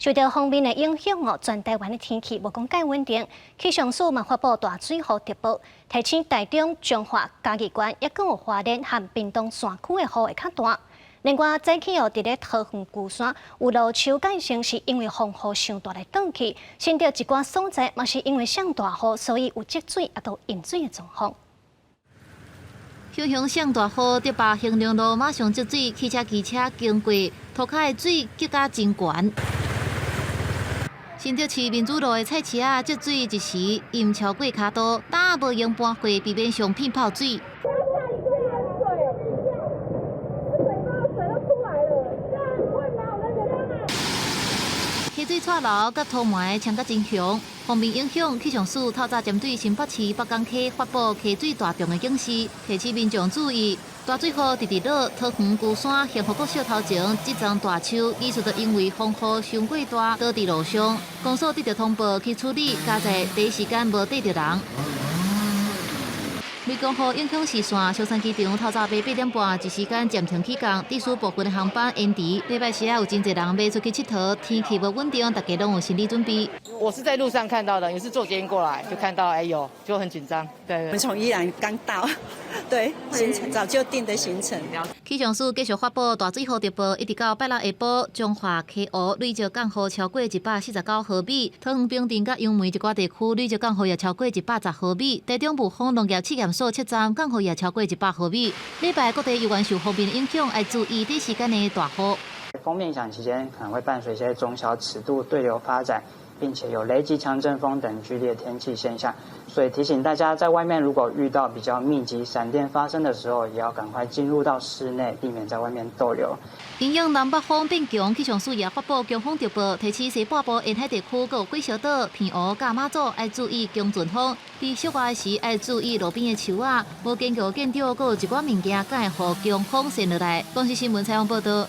受著鋒面的影響哦，全台灣的天氣無講蓋穩定。氣象署嘛發布大水雨特報，提醒台中、彰化、嘉義縣，抑閣有花蓮和屏東山區的雨會較大。另外，早起哦，佇咧桃園龜山有路樹改成是因為風雨傷大來斷去，新竹一寡所在嘛是因為上大雨，所以有積水抑閣淹水的狀況。雄雄上大雨，竹壩興隆路馬上積水，汽車、機車經過，塗跤的水積甲真懸。新竹市民主路的菜市仔積水一時淹超過跤肚，擔仔無閒搬貨，避免上片泡水。溪水掣流佮塗糜衝甲真兇，鋒面影響，氣象署透早針對新北市北港溪發布溪水大漲的警示，提醒民眾注意。大水雨直直落，桃園龜山幸福國小頭前這叢大樹，疑似就因為風雨傷過大，倒佇路上。公所得著通報去處理，佳哉第一時間無硩著人。湄公河影響視線，松山機場透早8點半一時間暫停起降，致使部分的航班延遲。禮拜四有真濟人欲出去𨑨迌，天氣無穩定，大家攏有心理準備。我是在路上看到的，也是坐捷運過來就看到，哎呦，就很緊張。對，我們從宜蘭剛到，對，行程早就定的行程。氣象署繼續發布大水雨特報，一直到拜六下晡，彰化溪湖累計降雨超過149毫米，桃園平鎮佮楊梅一寡地區累計降雨也超過110毫米，台中霧峰農業試驗所七站降雨也超過100毫米。禮拜各地猶原受鋒面影響，愛注意短時間的大雨。鋒面影響期間可能會伴隨一些中小尺度對流發展，並且有雷擊、強陣風等劇烈天氣現象，所以提醒大家，在外面如果遇到比較密集閃電發生的時候，也要趕快進入到室內，避免在外面逗留。因應南北風變強，氣象署也發布強風特報，提醒西半部沿海地區、閣有火燒島、澎湖佮馬祖愛注意強陣風。佇室外時愛注意路邊的樹仔，無堅強建築閣有一寡物件，敢會予強風掀落來。公視新聞採訪報導。